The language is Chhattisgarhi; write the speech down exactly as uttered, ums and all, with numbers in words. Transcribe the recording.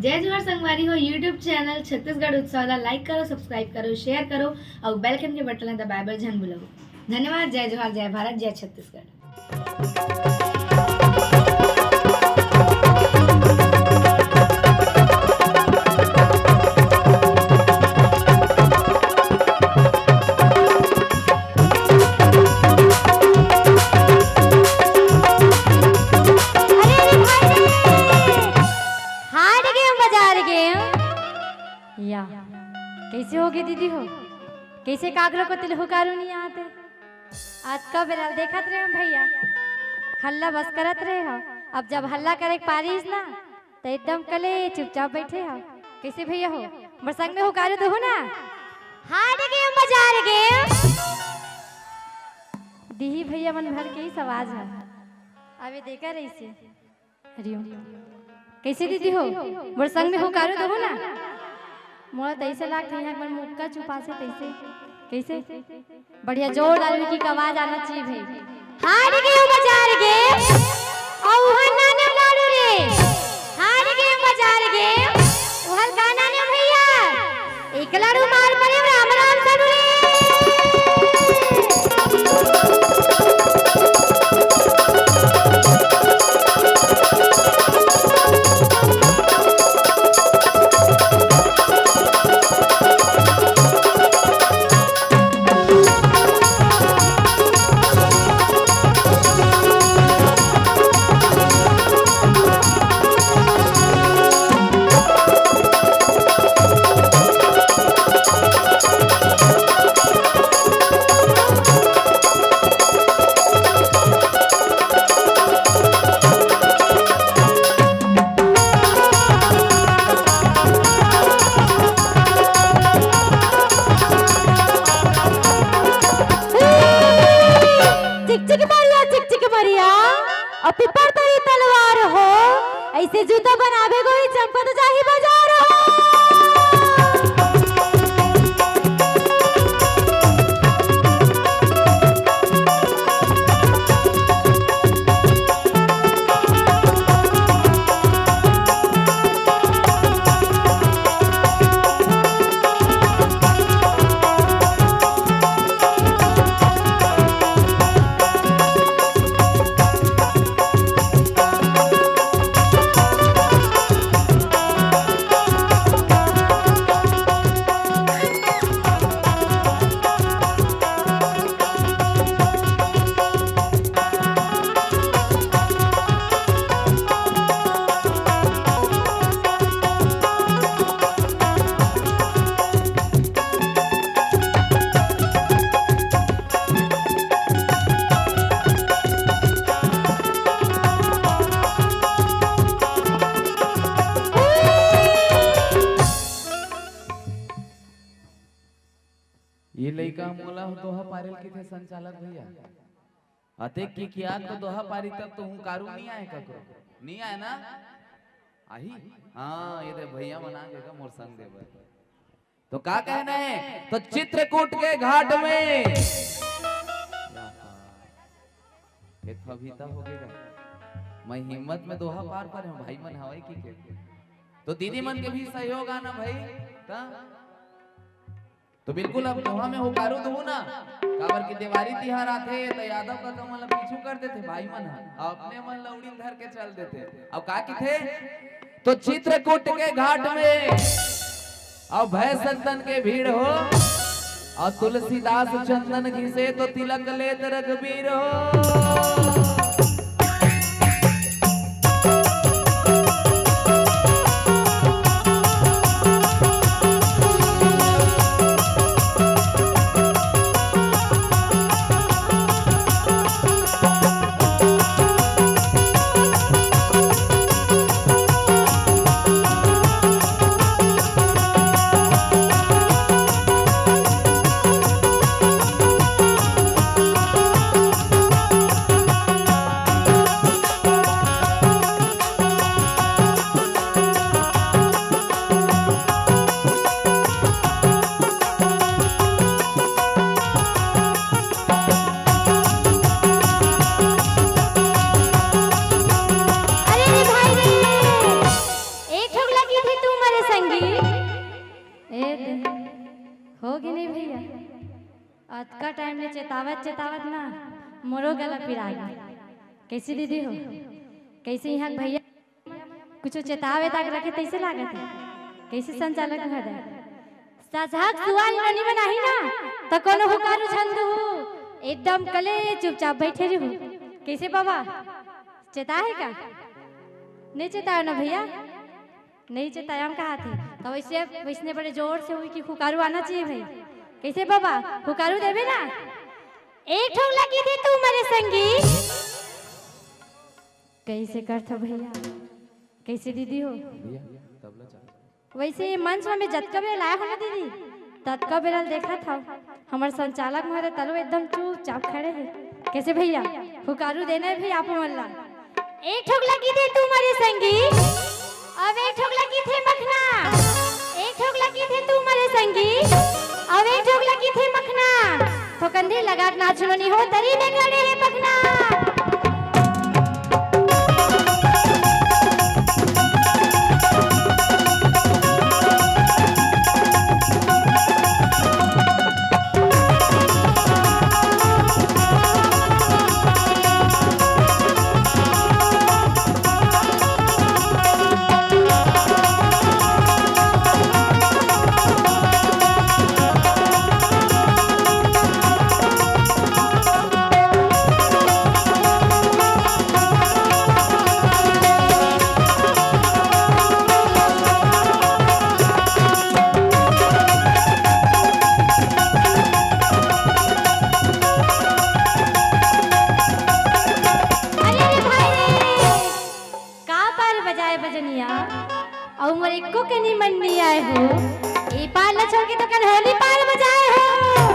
जय जोहार संगवारी हो, YouTube चैनल छत्तीसगढ़ उत्सव ला like करो, subscribe करो, share करो अउ bell icon के बटन ला दबाए बर झन भूलव। धन्यवाद। जय जोहार, जय भारत, जय छत्तीसगढ़। अरे, अरे भाई रे, हाट गेंव बजार गेंव। या, कइसे होगे दीदी हो? कइसे काकरो कोती ले हुकारू नइ आत हे? अतका बेरा देखत रहेंव भइया, हल्ला बस करत रहे हव। अब जब हल्ला करे के पारी आइस ना, त एकदम कले चुपचाप बइठे हव। कइसे भइया हो, मोर संग में हुकारू दुहू ना? हाट गेंव बजार गेंव। दिही भइया मन भर के ही सवाज हे। अबे देखा रहिसे। हरिओम। कइसे दीदी हो? मोर संग में हुकारू दुहू ना? मोला त अइसे लागथे, इहाँ मन मुक्का चुपासे तइसे। कइसे? बढ़िया जोरदार उनकी आवाज आना चाहिए भाई। हाट गेंव बजार गेंव, अउ उहाँ नाने लाडू रे। हाट गेंव बजार गेंव, उहाँ का नाने भइया? एक लाडू मार परे राम राम साडू रे। चिकचिक मरिया, चिकचिक मरिया, अउ पीपर तरी तलवार हो, अइसे जूता बनाबे गोरी चमकत जाही बजार हो। ये लइका मोला दोहा पारेल किथे संचालक भइया। अतेक किकियात तो दोहा पारी तब तो हुंकारू नइ आय ककरो। नइ आय ना? आही? हाँ, ये दे भइया मन आ गे गा मोर संग दे बर। तो का कहना है? तो चित्रकूट के घाट में एक ठो अभी त होगे गा। मैं हिम्मत में दोहा पार परे हूँ, भाई मन हवय कि के। तो दीदी मन के भी सहयोग आना भाई। त तो बिल्कुल अब दोहा में हुंकारू दुहू ना, काबर कि देवारी तिहार आथे त यादव कका मन ला पीछू कर देथे भाई मन ह, अउ अपने मन लौड़ी धर के चल देथे। अब का किथे? तो चित्रकूट के घाट में अउ भय संतन के भीड़ हो, अउ तुलसीदास चंदन घिसे तो तिलक लेत रघुबीर हो। होगे नहीं भैया, अतका टाइम ले चेतावत चेतावत ना मोरो गला पिरा गे। कैसे दीदी हो, कैसे यहाँ भैया कुछ चेतावे तक रखे तैसे लागत है? कैसे संचालक महोदय, सजहक सुआ नोनी बनाही ना, त कोनो हुकार उछल दू, एकदम कले चुपचाप बैठे रहू। कैसे बाबा, चेता है का? नहीं चेतायो ना भैया, नहीं चेतायो हम कहा थे। तो वैसे वैसने बड़े जोर से हुई कि हुकारू आना चाहिए भाई। कैसे बाबा, हुकारू देवे ना? एक ठोक लगी थी तू मरे संगी। कैसे करथो भैया, कैसे दीदी हो? भैया, तबला चालू। वैसे ये मंच में मैं जतका बेर लाया हूँ ना दीदी, ततका बेर देखा था। हमारे संचालक महोदय तलो एकदम चुपचाप खड़े हैं। कैसे भैया, हुकारू देना है भैया आप मन ला। एक ठोक लगी थे तू मरे संगी, अब एक ठोक लगी थे मखना, एक ठोक लगी थे तू मरे संगी, अब एक ठोक लगी थे मखना। थोकन दे लगा के नाच नोनी हो, तरी में गड़े है पखना। अरे, अरे भाई रे, का पार बजाए बजनिया, अउ मोर एको कनी मन नइ आए हो। ए पार ल छोड़ के तो कल होली पार बजाए हो।